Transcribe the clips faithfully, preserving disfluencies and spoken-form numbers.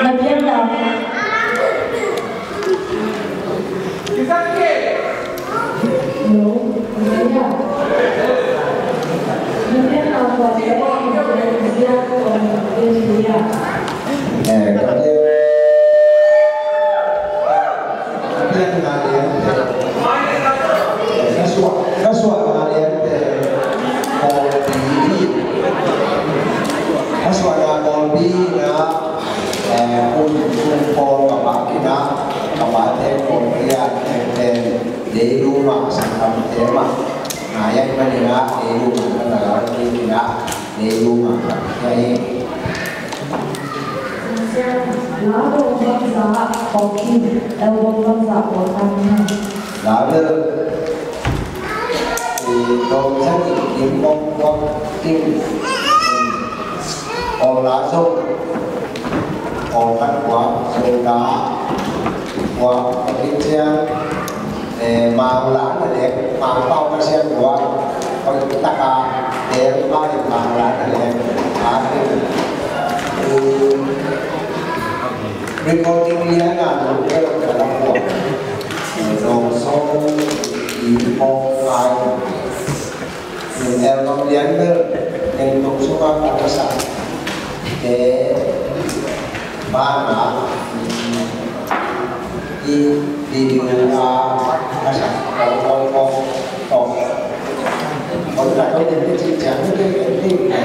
Na piang lau. Eh, kun, kun pawl ka bak in ah, ka bate pawl kia, eh, eh, leilung ah, sangkam te mah. Ngai ai manin ah, leilung ah, ka la la ki in ah, leilung ah, ka kia hi. La bawng bangzah, pawl kim, el bawng bangzah, pawl tam hi. La bel, eh, dawng zat in, kim bawng, bawng kim. Aw la zong, aw khat kua, zong la kua, a kiciang, eh, Mang la na lek, Mang pau ka sian kua, aw taka, eh, mai Mang la na lek, a kin, um, recording lian a, nong kel ka la kua, eh, zong song, i pong ai. Album lian bel, ken tung sungah ka sa. Te, ba na, i, di di a, ka sa. Kong, kong, kong, kong. Kong ka kong den te cing ciang te, te, te.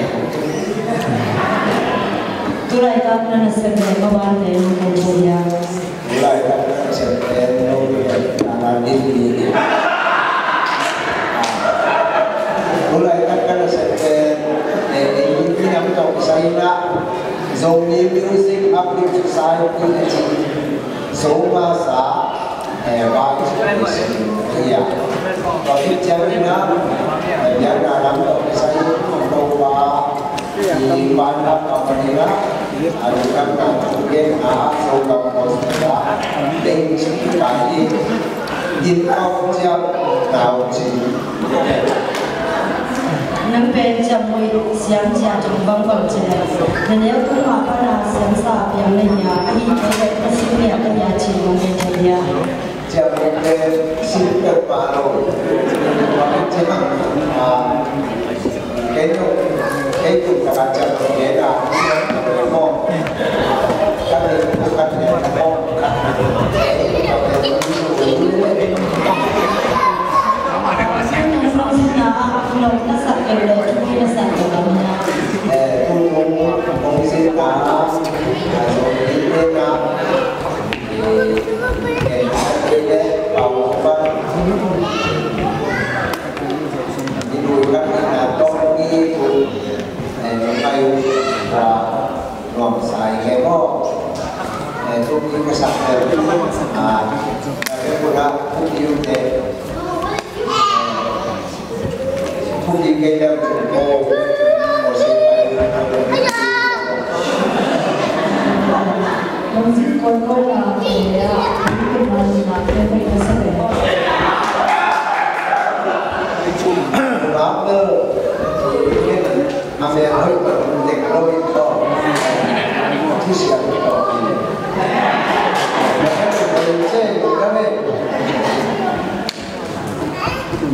Tu lai ka na na se be ma ba te, ma ko ya. Tulaitak ka nasep pen no, tulaitak ka nasep pen no. Tulaitak ka nasep pen, eh, eh, minam tawh kisai in ah, Zomi Music Uplift Society na ci, Zo masa, eh, vice president. Ya. Tua khit ciangin ah, eh, biakna lam tawh kisai in, Topa, i banhak a panin ah, a lungdamna thugen a, Zogam Gospel ah, ding sung kai in, gin kau ciang nau cin. Nang pen ciang mui siam cia tung bang bang ci le. Na neu tung ma pa na siam sa piang na hia, ahi kei le ka sim nia ka hia ci mong pen cia hia. Ciang pen sim peuh mah lo. Ciang, ah, kei tung, kei tung ka ciang pen a, mo. Ka tung ka ciang mo. Eh, tung, tung, tung, tung, tung, tung, tung,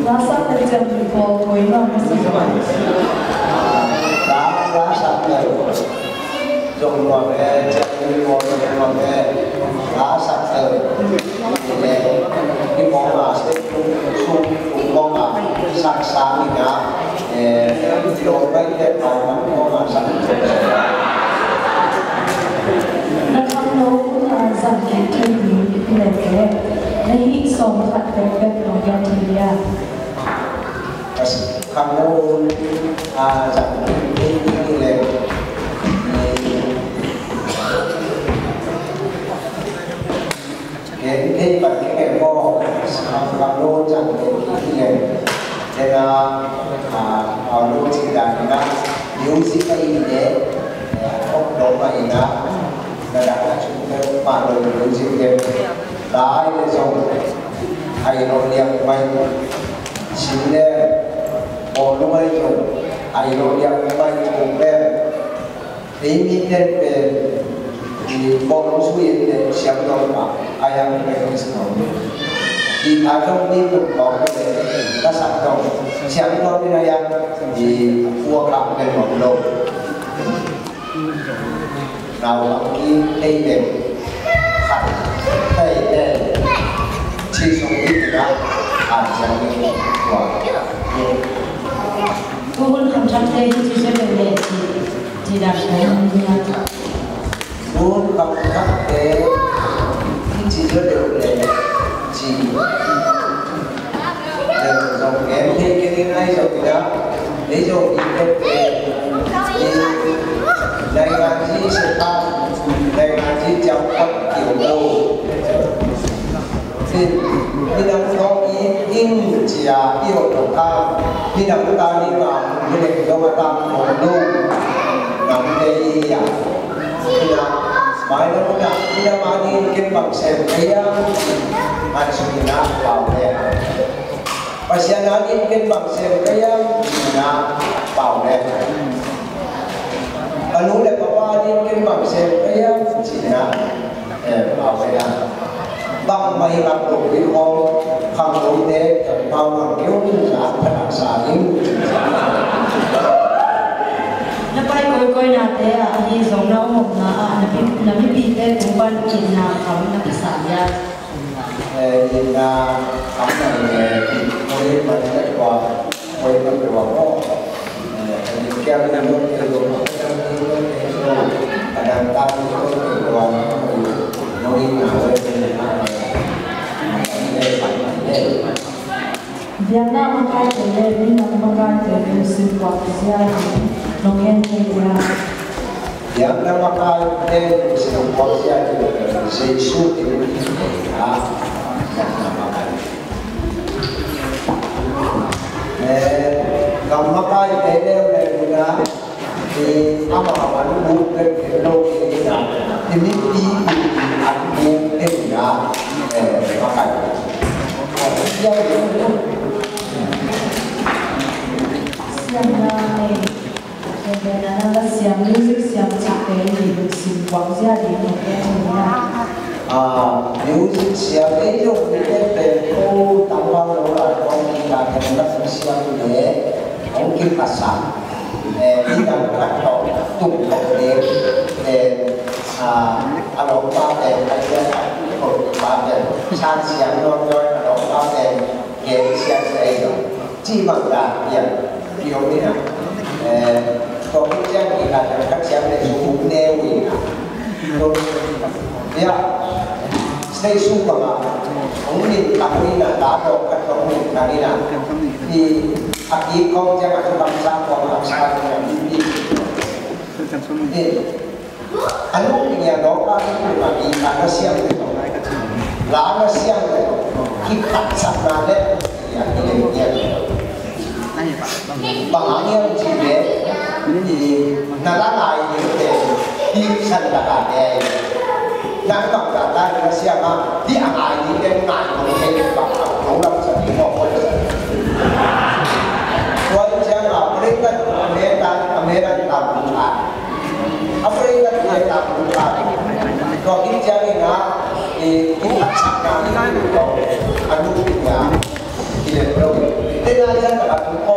Lasak na ciam ni ko, ko i ma ma sa. La, lasak na. Zong nuam e, ciam ni ko zong nuam e. Lasak na. Ni ko ma se, sung, sung ko ma, sak sa ni na. Eh, lo bai te pa ma ko ma sa. Na kham lo, na zang ke ke ni, ni le ke. Na hih sawm khat pekpek nong gen thei dia? Ka khangno, a, zang thei ding hi leh, eh, gen thei pan Ine, eh, a thok dong mah ina, na dah a chung peuhmah lo music te. Lai le zong, ai lo liang mai. Sim le, bawlung ai zong, ai lo liang mai kong pen. Ei mite pen, i bawlung sui in le siam dong mah, ai ang pen kong sim dong. I a zong ni tuk bawng le, ka sak dong, siam dong ni ai ang, i a kua kak pen bawng lo. Nau lam ki tei tei, khat tei tei, ci sung ki tei na, an siang ni tua. Ku hun kham thak tei ci se tei tei ci, ci dan tei ni a. Ku hun kham thak tei ci se tei tei ci. Zong gen thei kei ding ahi zongin ah, ei zong i pet pen, i naingan zi sepah, naingan zi ciang pat kiu lo. Minam thawng i ing cia i ot lo ka, minam ta ni ma, minam zong a tam thawng lo. Nam te i a. Ina, mai lo na, ina ma ni ken bang sem kaya, an sukina pau le. Pasian a ding ken bang sem ka hiam, cihna pau le. Ka nu le ka pa a ding ken bang sem ka hiam, cihna, eh, pau le. Bang mah hi ngap lo hi khawng, khang lo te, pau ngam keu, a phatak sa ding. Na pai koikoi nate ah, ahi zong na omna ah, na pi, na mipite tung pan itna kham na pisa hiam? Eh, itna kham na, eh, it, mo le man le kua, mo le man le kua mo. Eh, eh, it kia le mo le kua mo, eh, mo le kua mo, mo le kua mo, mo le kua mo. Biakna makaite le minam makaite lungsim puakzia hi, nong en thei dia? Biakna makaite lungsim puakzia hi, Jesu in biakna makaite. Eh, gam makaite le le guna, eh, ama ama lu lu ke ke lo ke na, eh, mi pi pi an lu ke na, eh, makai. Siam na, eh, eh, na na la siam music siam chak ke ni lu sim wang sia di ni ke ni na. Ah, music siam eh, yo, ni ke pe ko tambang lo la kong ki ka ke na siam le. Hong kiphasak, eh, midang khat tawh tung tawh ding, eh, ah, a lawmpa pen, a lawmpa pen, san siang nawn nawn a lawmpa pen, gen siang sia ei lo. Ci bang dan piang, piang ni na. Eh, tua khit ciang kikhat, khat siang le su hong neu hi na. Ya, station bang a, hong min thang hi na, ta dawh khat hong min thang hi na. I, a kik khawng ciang a, a thukham sang khawng a, a sang khawng a, i, i. I, a lungding a dawh a, a lungding a, i, a na siang le tawh, la na siang le tawh, kiphatsakna le, i, a kilem le. Bang hang hiam cih leh, na la ngai ding pen, hih san lak ah ne. Nang bang zahta na siam a, hih a ngai ding pen ngai mawk thei bang a, lo lam sa ding mawk mawk sa. Tua ciang a, American, American, American tam a. Africa te tam ta. Tua khit ciangin a, i, i, a chak na, i, a nu pi na, i, le lo. Te na yan ta ka tu ko,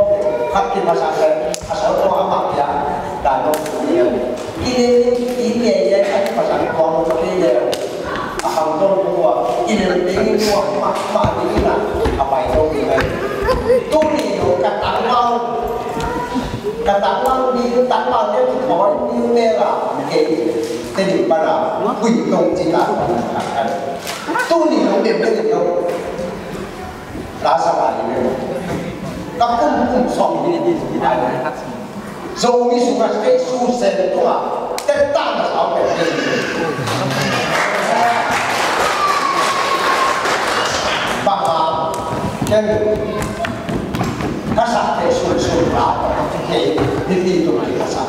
khat ki ma sa le, a so ko a ma ya, ta no. I, le, i, le, ya, a ki ma sa ko mo ki le. A hang ko ko, i, le, le, ko, ma, ma, i, na, a pai ko, i, le. Tu ni lo ka ta ma. Ka tangval ding, tangval ding, tangval ding mel a, kei, te ding pan a, hui tong ci ta. Tuni nong dem te ding nong. La sa la ding nong. Ka kum kum sawm ding ding ding ding. Zomi sung a te su sen tung a, te ta na sa pe ding. Bang a, ken Ka sak te sunsun la, te mipi tung ki ka sak.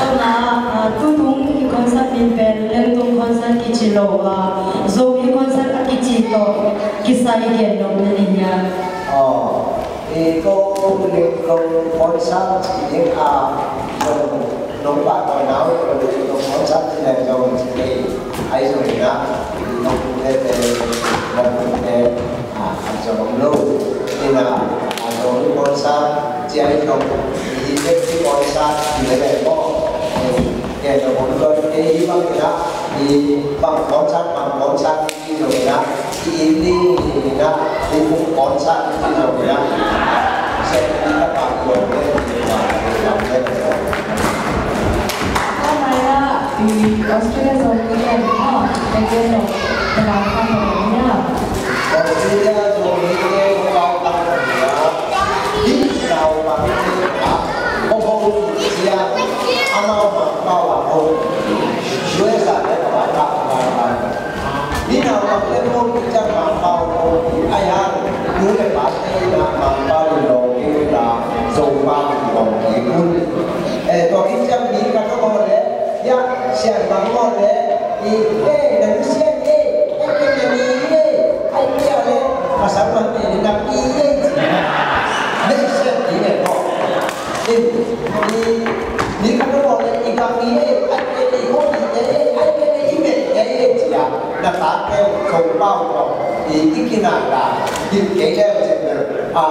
Tuna, ah, tutung i concert min pen Lengtung concert kici lo a, Zomi concert a kici tawh kisai gen nop na nei hiam? Aw, i ko Lengtung concert ci ding a, zong nong pahtawi nau i ko Lengtung concert ci leng zong ci kei. Ai zong ina, i nong pute te, nong pute. A, a zong lo, ina, a zong lo concert, ci ai zong, i, i, i concert, i le le ko, i, ke zong lo, ke i bang ina, i bang concert, bang concert, i zong ina, i, i, i, ina, i, concert, i zong ina, se, i, ta pa, i, i, i, i, i, i, Tua mai ah, i Australia Zomi Te maw, na gen lo, na van khat lo hiam? Australia Zomi Te maw, na van khat lo hiam? Hih naupang te ah, hong hong ciang, amau Mangpau ah hong, U S A te maw, na van khat lo hiam? Hih naupang te hong ciang Mangpau hong, ai hang, nu le pa te in ah Mangpau in lawng kei un la, Zopau in lawng kei un. Eh, tua khit ciang mi khat hong hawh leh, ya, sian bang hawh leh, i, eh, na nu sian, eh, ai kei na ni, eh, ai kei leh, pasal man te ni na pi, eh, ci. Na sian ni leh ko. I, i, ni khat hong hawh leh, i bang ni, eh, ai kei ni ko ni, eh, ai kei ni i met, eh, ci a. Na tate Zopau ko, i, i kina la, i kei leh, a,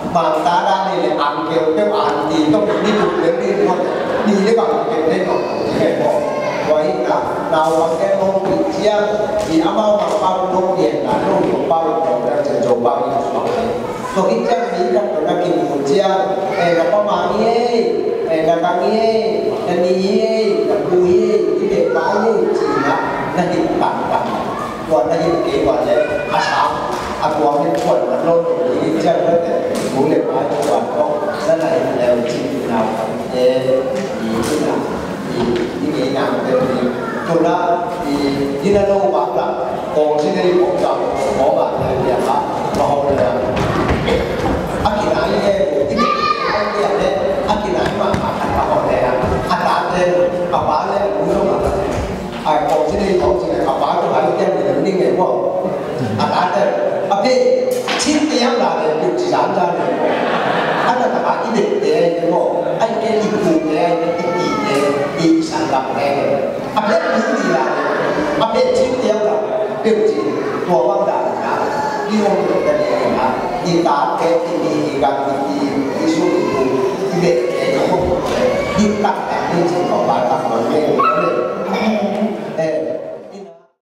Mangta dan ni le uncle peuh aunty tawh ni tuk le ni tuk ni le bang tuk le tawh ni le tawh. Tua hi na, naupang te hong pi ciang, i amau Mangpau hong pi na, hong pi pau, hong pi ciang Zopau ni tuk. Tua hi ciang mi khat tua na kimu ciang, eh, na pa ma ni ei, eh, na ka ni ei, na ni ei, na pu ei, i te pa ei, ci na, na hi tang tang. Tua na hi kei ua leh a sang a tuam in kuan man lo hi ciang lo te, bu le pai kuan ko na na hi leu cin na te ni na ni ni ngei na te ni. Tuna ni ni na lo ba la ko si nei ko ka ko ba le ya ba ba ho le ya. A ki na ye bu ti ni ko ya le a ki na ma ma ba ho le ya. A ta te a ba le bu lo ma. Ai, kawng ci nei, kawng ci nei, a pa tu hai tiang ni ning e, kawng. A ta te, a pe, Tua bang dan a, i hong lut ta ding a, i tate, i mi, i gam, i pi, i sum, i bu, i beh, i hong lut ta ding a, i taktak ding cin Topa tak mah hi.